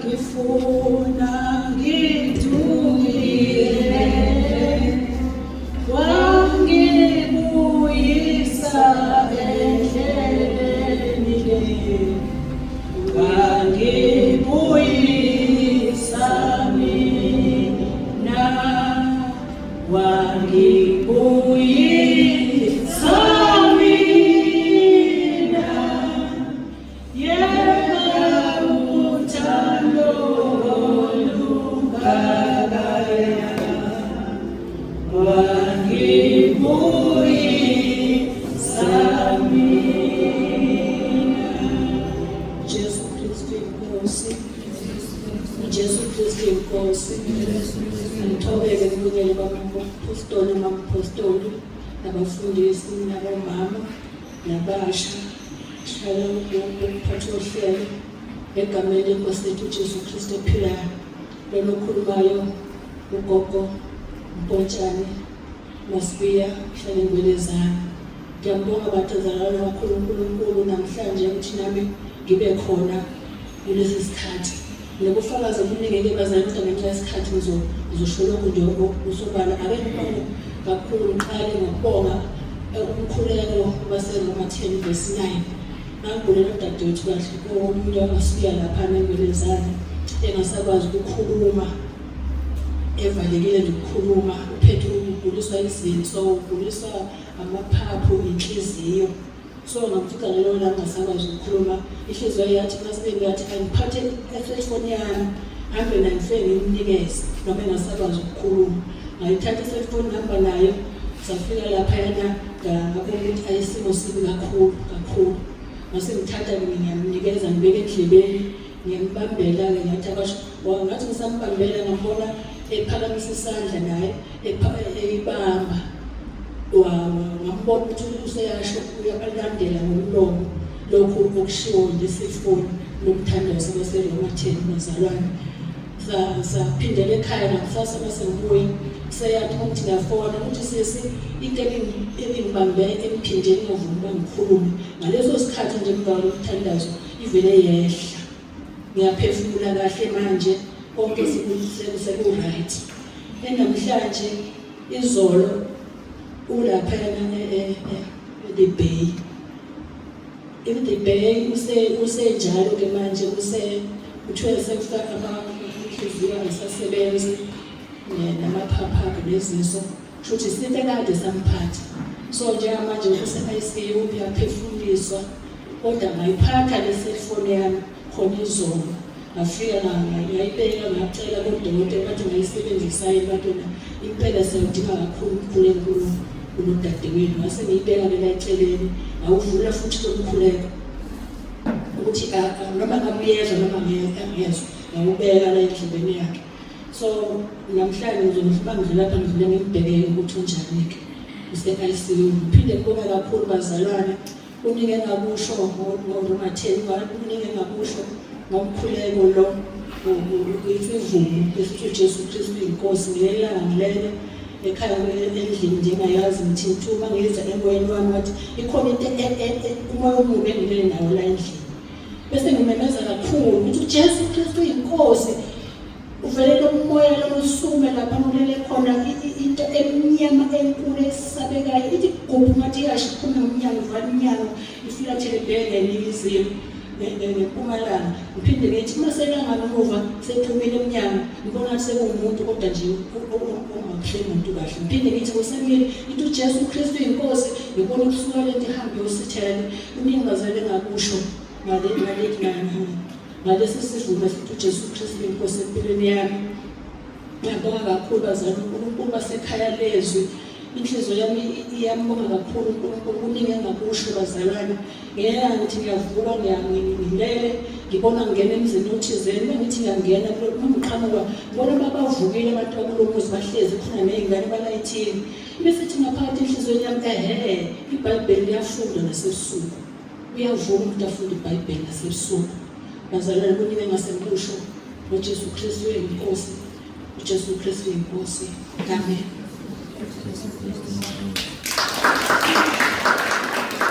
Wangifuna ngidukile, wangibuyisa endleleni le, wangibuyisa mina, wangibuyisa mina. Jesu Kristu inkosi, uJesu Kristu inkosi. Ngithobeke kubukele bamapostoli, amapostoli, nabafundisi, nabomama, nabasha. Sihlale ukuphatha uhlelo egameni lenkosi yethu uJesu Kristu ephilayo. Lona okhulumayo ugogo Mpontshane Masibiya hlale ngwelezana. Ngiyambonga batazalwane kakhulu uNkulunkulu namhlanje ukuthi nami ngibe khona kulesi sikhathi. Nobufakazi obuningi-ke bazali kodwa ngenxa yesikhathi ngizosho lokhu nje okusobala. Ake ngibonge kakhulu ngiqale ngokubonga umkhuleko waseRoma 10 verse 9. Ngangibulela udadewethu kahle omunye wangasibuya laphana engwelezane engasakwazi ukukhuluma evalekile nje ukukhuluma uphethe uguliswa izinso uguliswa amaphaphu inhliziyo. So ngamfica lelo langa ngasakwazi ukukhuluma, inhliziyo yathi masibili yathi angiphathe i-cellphone yami hambe nayo ngifike ngimnikeze noma engasakwazi ukukhuluma. Ngayithatha i-cellphone ngihamba nayo safika laphayana ngabona ukuthi ayisimo sibi kakhulu kakhulu. Ngase ngithatha-ke ngiyamnikeza ngibeke endlebeni ngiyambambela-ke ngathi abasho ngathi ngisambambela ngambona ephakamisa isandla naye eyibamba ngambona ukuthi useyasho uyabalandela ngomlomo lokhu okushiwo lesifoni lomthandazo baseRoma 10 bazalwane. Saphindela ekhaya ngakusasa mase ngibuya seyathi ukuthi ngiyafona ukuthi sisi into ebingibambe emphinjeni ngavuma uba ngikhulume ngaleso sikhathi nje emva komthandazo ivele yehla ngiyaphefumula kahle manje konke seku-right. Enamhlanje izolo ulaphayana e-The Bay. In-The Bay usenjalo ke manje use kuthiwe sekufaka inhliziyo ayisasebenzi namaphaphu neziso shuthi isifo ekade samphatha. So njengamanje use-ICU uyaphefumuliswa kodwa ngayiphatha le cellphone yami khona izolo ngafika ngayibeka ngacela kodokotela bathi ngayisebenzisa yini bathi wena impela siyawudinga kakhulu umkhuleko kulodadewenu ngase ngiyibeka ke la eceleni ngawuvula futhi lo mkhuleko ukuthi noma ngabe uyezwa noma ngiyezwa ngawubeka la endlebeni yakhe. So namhlanje ngizothi uma ngidlula lapha ngidlule ngimbheke ukuthi unjani-ke use-ICU. Ngiphinde ngibonge kakhulu bazalwane kuningi engakusho ngoRoma 10 kuningi engakusho ngomkhuleko lo isivumo esithi uJesu Kristu inkosi ngelanga ngilele ekhaya endlini njengayazi ngithi ngithuka ngiza emoyeni wami wathi ikhona into e, e, e, umoya omubi engilele nawo la endlini bese ngimemeza kakhulu ukuthi uJesu Kristu uyinkosi. Uvele lo moya lona usukume lapha ulele khona into emnyama enkulu esabekayo ithi gubhu ngathi iyasho iphume ngomnyango ivale umnyango ifulathele ibheke eningizimu ngempumalanga. Ngiphinde ngithi uma selanga muva sephumile emnyango ngibona ngathi sekuwumuntu kodwa nje ongakuhle muntu kahle. Ngiphinde ngithi kusemini ithi uJesu Kristu uyinkosi ngibona ukusuka lento ihambe iyosithela. Kuningi bazalwane engakusho ngale ngale ngalesi sivumo esithi uJesu Kristu inkosi empilweni yami. Ngiyabonga kakhulu bazali uNkulunkulu basekhaya lezwi. Inhliziyo yami iyambonga kakhulu uNkulunkulu kuningi engakusho bazalwane. Ngiyena ngithi ngiyavuka ngilele ngibona ngingena emzini othizeni uma ngithi ngiyangena uma ngiqhamuka ngibona babavukile abantu bakulo muzi bahlezi khona ney'ngane balayithile. Ibisithi ngaphakathi enhliziyweni yami ehe iBhayibheli liyafundwa nasebusuku. Uyavuma umuntu afunde iBhayibheli nasebusuku. Bazalwane kuningi engase ngikusho ngoJesu Kristu uyinkosi. uJesu Kristu uyinkosi. Amen.